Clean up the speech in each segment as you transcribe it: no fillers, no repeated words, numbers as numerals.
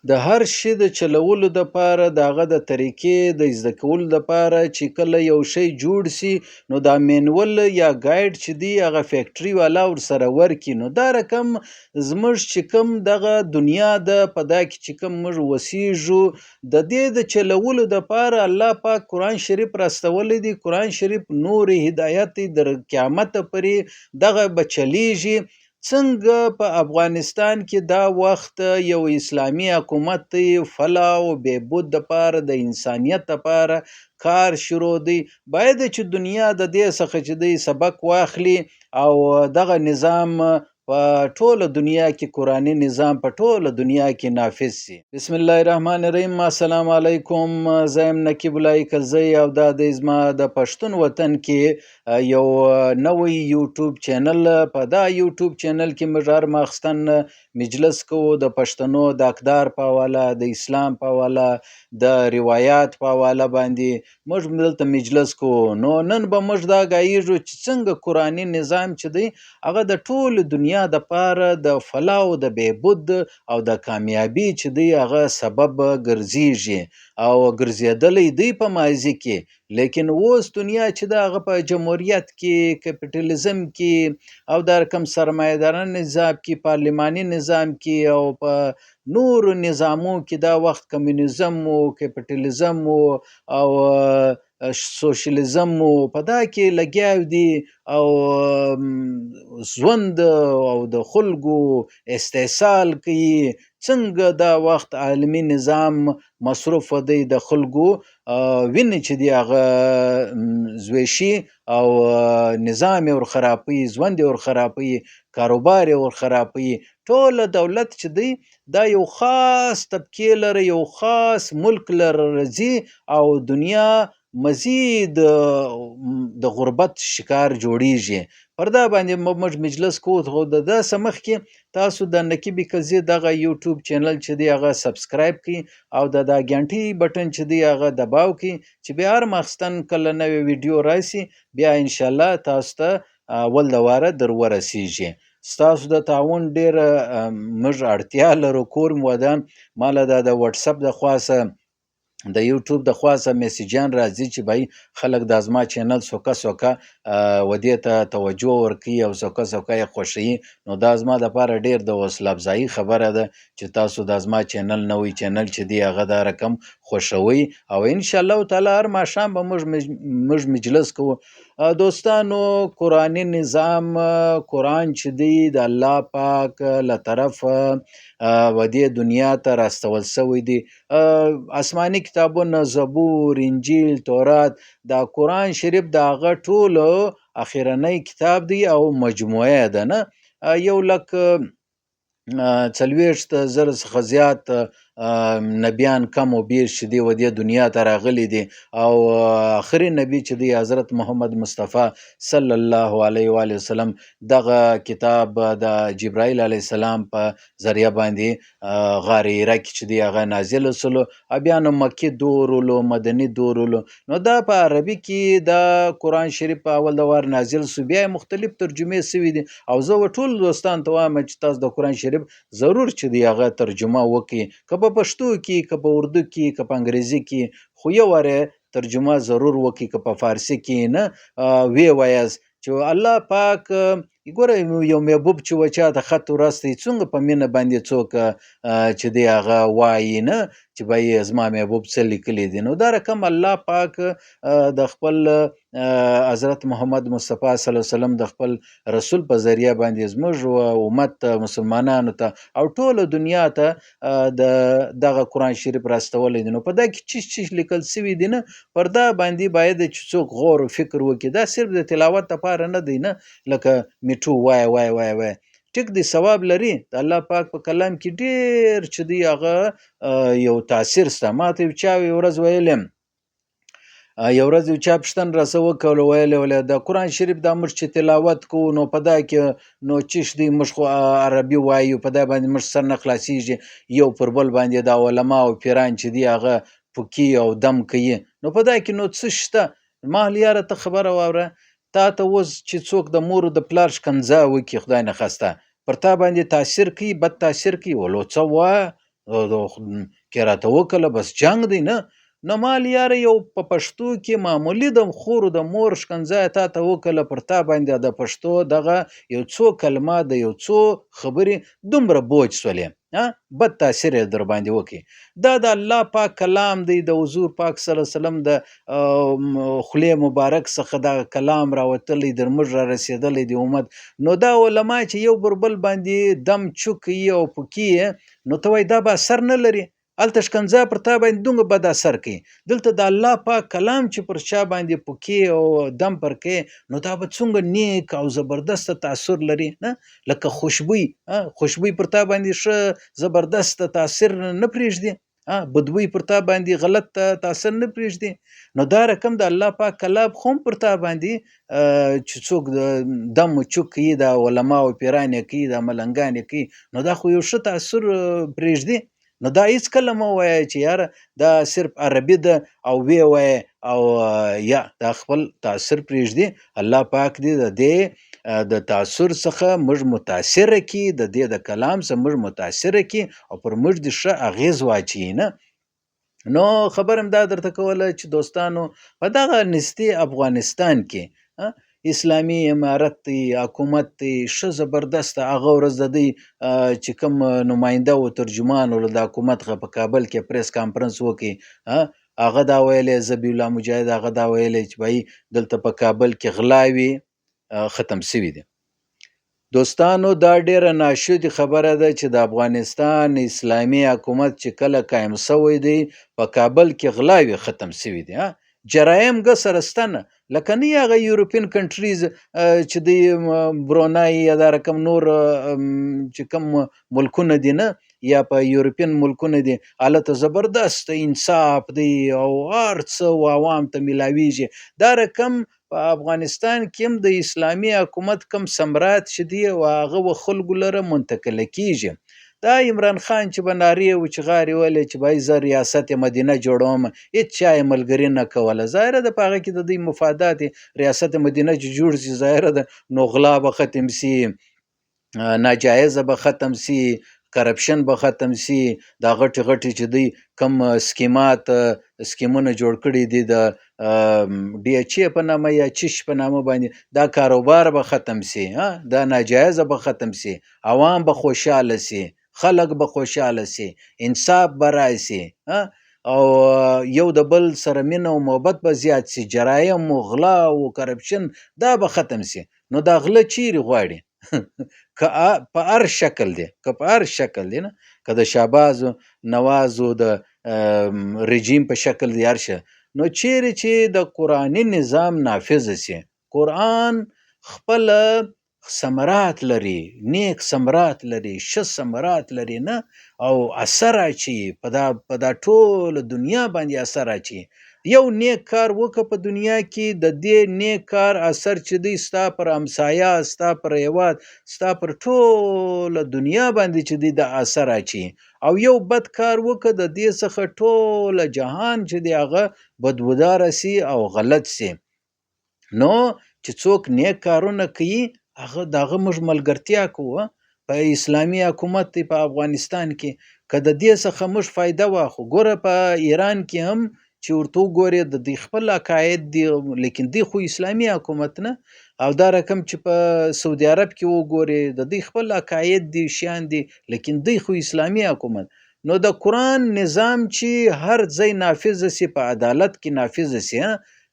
د هر شي د چلولو دپاره، د هغه د طریقې د زده کولو دپاره، چې کله یو شی جوړ سي نو دا مینول یا ګایډ چې دی هغه فیکټري والا ورسره ورکي. نو دا رقم زموږ چې کوم دغه دنیا ده، په دا کې چې کوم موږ وسیږو، د دې د چلولو دپاره الله پاک قرآن شریف راستولی دی. قرآن شریف نور هدایت دی، در قیامته پورې دغه به چلیږي. څنګه په افغانستان کې دا وخت یو اسلامي حکومت دی، فلاح او بهبود دپاره، د انسانیت دپاره کار شروع دی، باید چې دنیا د دې څخه چې دی سبق واخلي او دغه نظام په ټوله دنیا کې، قرآني نظام په ټوله دنیا کې نافذ سي. بسم الله الرحمن الرحیم. السلام علیکم، زه یم نقیب الله کلزی او دا دی زما د پښتون وطن کې یو نوی یوټیوب چینل. په دا یوټیوب چینل کې موږ هر ماخستن مجلس کوو د پښتنو د اقدار په حواله، د اسلام په حواله، د روایات په حواله باندې موږ دلته مجلس کوو. نو نن به موږ دا ګایږو چې څنګه قرآني نظام چې دی هغه د ټول دنیا د پاره د فلاح او د بهبود او د کامیابی چې دی هغه سبب ګرځیږي او ګرځېدلی دی په ماضي کې. لیکن اوس دنیا چې ده هغه په جمهوریت کې، کپیټلیزم کې او دا رقم سرمایهدارانه نظام کې، پارلماني نظام کې او په نورو نظامو کې دا وخت کمیونیزم و، کپیټلیزم و او سوشلیزم و، په دا کې لګیا دي او ژوند او د خلکو استحصال کوي. څنګه دا وخت عالمي نظام مصروف دی، د خلکو وینې چې دی هغه زویشي او نظام یې ورخرابوي، ژوند یې ورخرابوي، کاروبار یې ورخرابوي. ټوله دولت چې دی دا یو خاص طبقې لره، یو خاص ملک لره راځي او دنیا مزید د غربت شکار جوړیږي. پر دا باندې موږ مجلس کوو. خو د داسې مخکې تاسو د نقیب کلزي دغه یوټیوب چینل چې دی هغه سبسکرایب کړئ او د دا ګنټۍ بټن چې دی هغه دباو کړئ چې بیا هر ماخستن کله نوې ویډیو راشي بیا انشاءالله تاسو ته اول د واره در ورسیږي. ستاسو د تعاون ډېره موږ اړتیا لرو. کور مو ودان. ماله دا د واتساپ د خوا څخه، د یوټیوب د خوا څخه میسجان راځي چې بای خلک د زما چینل سوکه سوکه ودې ته توجه ورکوي او سوکه سوکه یې خوښوي. نو دا زما دپاره ډېر د حوصله افزایي خبره ده چې تاسو د زما چینل، نوی چینل چې دی هغه دا رقم خوښوئ او انشاءالله تعالی هر ماښام به موږ مجلس کوو. دوستانو، قرآني نظام، قرآن چې دی د الله پاک له طرفه و دې دنیا ته راستول شوی دی. آسماني کتابونه، زبور، انجیل، تورات، دا قرآن شریف د هغه ټولو اخرنی کتاب دی او مجموعه ده نه. 1,40,000 څخه زیات نبیان کم و بیش چې دی و دې دنیا ته راغلي دي او آخري نبی چې دی حضرت محمد مصطفی صلی الله علیه وآله وسلم دغه کتاب د جبرائیل علیه السلام په ذریعه باندې غار حرا کې چې دی هغه نازل سولو او بیا نو مکي دور ولو، مدني دور ولو. نو دا په عربي کې دا قرآن شریف په اول دوار نازل سو، بیا یې مختلف ترجمې سوي دي. او زه و ټول دوستان ته وایم چې تاسو د قرآن شریف ضرور چې دی هغه ترجمه وکړئ، که په پښتو کې، که په اردو کې، که په انګریزي کې، خو یو واره ترجمه ضرور وکړئ، که په فارسي کې نه وی وایاست چې الله پاک ګوره یو محبوب چې و چا ته خط ورستی څنګه په مینه باندې څوک چې دی هغه وایي نه چې به یې زما محبوب څه لیکلي دي. نو دا رقم الله پاک د خپل حضرت محمد مصطفی صلی الله علیه وسلم د خپل رسول په ذریعه باندې زموږ امت ته، مسلمانانو ته او ټوله دنیا ته د دغه قرآن شریف راستولی دی. نو په دا کې چیش چیش لیکل سوي دي نه، پر دا باندې باید چې څوک غور او فکر وکړي. دا صرف د تلاوت لپاره نه دی نه، لکه میټو وایه وایه وایه وایه، ټیک دی ثواب لري، د الله پاک په کلام کې ډېر چې دی هغه یو تاثیر شته. ما ته یو چا یو ورځ ویلې، یو ورځ یو چا پوښتنه راسره وکړه، ویل یې ولې د قرآن شریف دا موږ چې تلاوت کوو نو په دا کې نو چیش دی، موږ خو عربي وایو، په دا باندې موږ سر نه خلاصېږي، یو پر بل باندې دا علما او پیران چې دی هغه پوکي او دم کوي، نو په دا کې نو څه شته؟ ما ویل یاره ته خبره واوره، تا ته اوس چې څوک د مور او د پلار ښکنځا وکړي خدای نخواسته پر تا باندې تاثیر کوي، بد تاثیر کوي، ولو څه وایه؟ کې راته وکړه، بس جنګ دی نه. نو مال یاره یو په پښتو کې معمولي د خور د مور ښکنځا تا ته وکړه، پر تا باندې د پښتو دغه یو څو کلمه د یو څو خبرې دومره بوج سولې، بد تاثیر یې در باندې وکړي. دا د الله پاک کلام دی، د حضور پاک صلی الله علیه وسلم د خولې مبارک څخه دا کلام راوتلی، در موږ را رسېدلی دی امت. نو دا علما چې یو پر بل باندې دم چوکي او پکې، نو ته وایې دا به اثر نه لري. هلته ښکنځا پر تا باندې دومره بد اثر کوي، دلته د الله پاک کلام چې پر چا باندې پکې او دم پر کوي، نو دا به څنګه نیک او زبردست تاثیر لري، نه لکه خوشبوی، خوشبوی پر تا باندې ښه زبردست تاثیر نه پرېږدي، بدبوی پر تا باندې غلط تاثیر نه پرېږدي. نو دا رقم د الله پاک کلام خو هم پر تا باندې چې څوک دم چوک کوي، دا علما او پیران یې کوي، دا ملنګان یې کوي، نو دا خو یو ښه تاثیر پرېږدي. نو دا هیڅ کله مه وایه چې یاره دا صرف عربي ده او ویې وایه او یا دا خپل تاثیر پرېږدي. الله پاک دې د دې د تاثیر څخه موږ متاثره کړي، د دې د کلام څخه موږ متاثره کړي او پر موږ دې ښه اغېز واچوي. نه نو خبره مې دا درته کوله چې دوستانو، په دغه نږدې افغانستان کې اسلامي امارت دی، حکومت دی، ښه زبردست. هغه ورځ د دوی چې کوم نماینده و ترجمان و د حکومت په کابل کې پریس کانفرنس وکړي، هغه دا ویلې ذبیح الله مجاهد، هغه دا ویلې چې بای دلته په کابل کې غلاوې ختم شوي دي. دوستانو دا ډیره ناشونې خبره ده چې د افغانستان اسلامي حکومت چې کله قایم شوی دی په کابل کې غلاوې ختم شوي دي. جرایم ګه سره سته نه، لکه نه هغه European countries چې دی برونای یا دا رقم نور چې کوم ملکونه دي نه، یا په یورپین ملکونه دي، هلته زبردست انصاف دی او هر څه و عوام ته میلاویږي. دا رقم په افغانستان کې هم د اسلامي حکومت کوم ثمرات چې دی او هغه و خلکو لره منتقله کیږي. دا عمران خان چې به نارې و چغارې ویلې چې بای زه ریاست مدینه جوړوم، هېڅ چا یې ملګري نه کوله. ظاهره ده په هغه کې د دوی مفادات ریاست مدینه چې جوړ شي، ظاهره ده نو غلا به ختم شي، ناجایزه به ختم شي، کرپشن به ختم شي. دا غټې غټې چې دوی کوم سکیمات سکیمونه جوړ کړي دي د ډي اچ ای په نامه یا چش په نامه باندې، دا کاروبار به ختم شي، دا ناجایزه به ختم شي، عوام به خوشحاله شي، خلک به خوشحاله شي، انصاف به راشي، او یو د بل سره مینه او محبت به زیات شي، جرایم و غلا او کرپشن دا به ختم شي. نو دا غله چیرې غواړي؟ که په هر شکل دی، که په هر شکل دی نه، که د شهباز نواز د رژیم په شکل دی، هر شی. نو چیرې چې د قرآني نظام نافذ شي، قرآن خپل ثمرات لري، نیک ثمرات لري، ښه ثمرات لري نه، او اثر اچوي په دا ټوله دنیا باندې اثر اچوي. یو نیک کار وکړه په دنیا کې، د دې نیک کار اثر چې دی ستا پر همسایه، ستا پر هېواد، ستا پر ټوله دنیا باندې چې دی د اثر اچوي. او یو بد کار وکړه، د دې څخه ټوله جهان چې دی هغه بدبوداره سي او غلط سي. نو چې څوک نیک کارونه کوي هغه د هغه موږ ملګرتیا کوو. په اسلامي حکومت دی په افغانستان کې، که د دې څخه موږ فایده واخو. ګوره په ایران کې هم چې ورته وګورې د دوی خپل عقاید دي، لیکن دوی خو اسلامي حکومت نه. او دا رقم چې په سعودي عرب کې وګورې د دوی خپل عقاید دي، شیان دي، لیکن دوی خو اسلامي حکومت. نو د قرآن نظام چې هر ځای نافذ سي، په عدالت کې نافذ سي،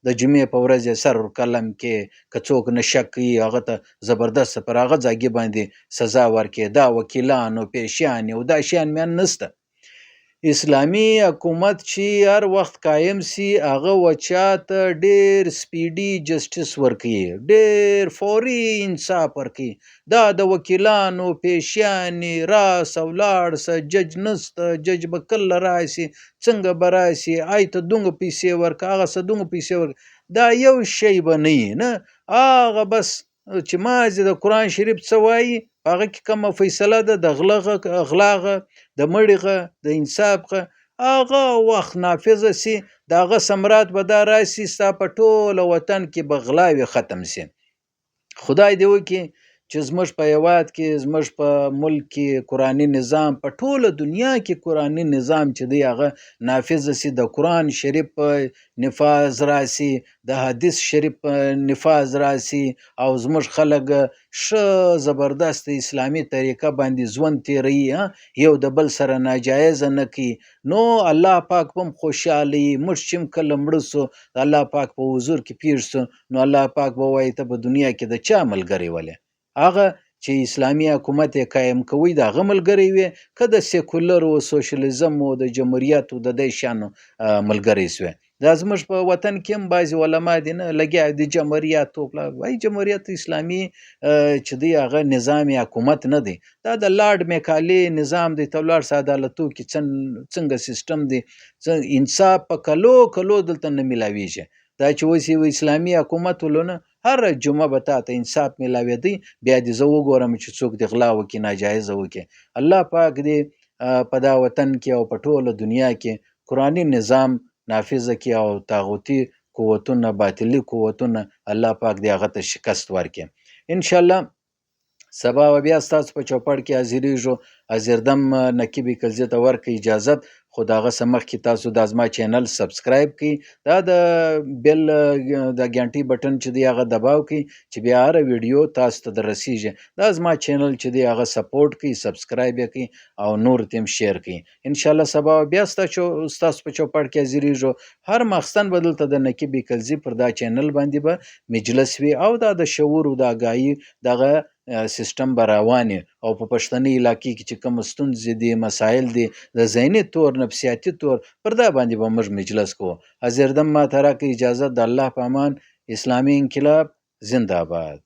د جمعې په ورځ یې سر قلم کې که څوک نشه کوي هغه ته زبردست پر هغه ځایګي باندې سزا ورکړي. دا وکیلان او پیشیان او دا شیان میان نشته. اسلامي حکومت چې هر وخت قایم سي هغه و چا ته ډېر speedy justice ورکوي، ډېر فوري انصاف ورکوي. دا د وکیلانو پیشیانې راسه او لاړ سه، جج نسته، جج به کله راسي، څنګه به راسي، آی ته دومره پیسې ورکړه، هغه څه دومره پیسې ورکړه، دا یو شی به نه وي. نه هغه بس چې مازې د قرآن شریف څه وایي په هغه کې کومه فیصله ده، د غله غلا غه، د مړي غه، د انصاف غه، هغه وخت نافذه سي، د هغه ثمرات به دا راسي ستا په ټوله وطن کې به غلاوې ختم سي. خدای دې وکړي چې زموږ په هیواد کې، زموږ په ملک کې قرآني نظام، په ټوله دنیا کې قرآني نظام چې دی هغه نافذ سي، د قرآن شریف نفاذ راسي، د حدیث شریف نفاذ راسي، او زموږ خلک ښه زبردست اسلامي طریقه باندې ژوند تېروي، یو د بل سره ناجایزه نه کوي، نو الله پاک به هم خوشحاله وي. موږ چې هم کله مړه سو، د الله پاک په حضور کې پېښ سو، نو الله پاک به وایي ته په دنیا کې د چا ملګری ولې؟ هغه چې اسلامي حکومت یې قایم کوي د هغه ملګری وي، که د سیکولر و سوشلیزم و د جمهوریت و د دې شیانو ملګری سوې. دا زموږ په وطن کې هم بعضې علما دي نه لګیا دي جمهوریت و پلا وایي، جمهوریت اسلامي چې دی هغه نظام حکومت نه دی، دا د لارډ میکالي نظام دی. ته ولاړ سه عدالتو کې څنګه سیستم دی، انصاف په کلو کلو دلته نه میلاویږي. دا چې اوس یو اسلامي حکومت ولونه، هره جمعه به تا ته انصاف میلاوېدی، بیا دې زه وګورم چې څوک دې غلا وکړي، ناجایزه وکړي. الله پاک دې په دا وطن کې او په ټوله دنیا کې قرآني نظام نافذ کړي او طاغوتي قوتونه، باطلي قوتونه الله پاک دې هغه ته شکست ورکړي. انشاءالله سبا به بیا ستاسو په چوپړ کې حاضرېږو. حاضردم نقیب کلزي ته ورکړئ اجازت، خو د هغه څه مخکې تاسو دا زما چینل سبسکرایب کړئ، دا د بیل د ګنټۍ بټن چې دی هغه دباو کړئ چې بیا هره ویډیو تاسو ته در رسیږي. دا زما چینل چې دی هغه سپورټ کړئ، سبسکرایب یې کړئ او نور ته هم شیر کړئ. انشاءالله سبا به بیا ستاسو په چوپړ کې حاضرېږو. هر ماخستن به دلته د نقیب کلزي پر دا چینل باندې به مجلس وي او دا د شعور او د آګاهي دغه سیستم به روان وي. او په پښتني علاقې کې چې کوم ستونزې دي، مسایل دي، د ذهني تور، نفسیاتي تور، پر دا باندې به موږ مجلس کوو. حاضردم ما ته راکړئ اجازه، د الله په امان. اسلامي انقلاب زنده آباد.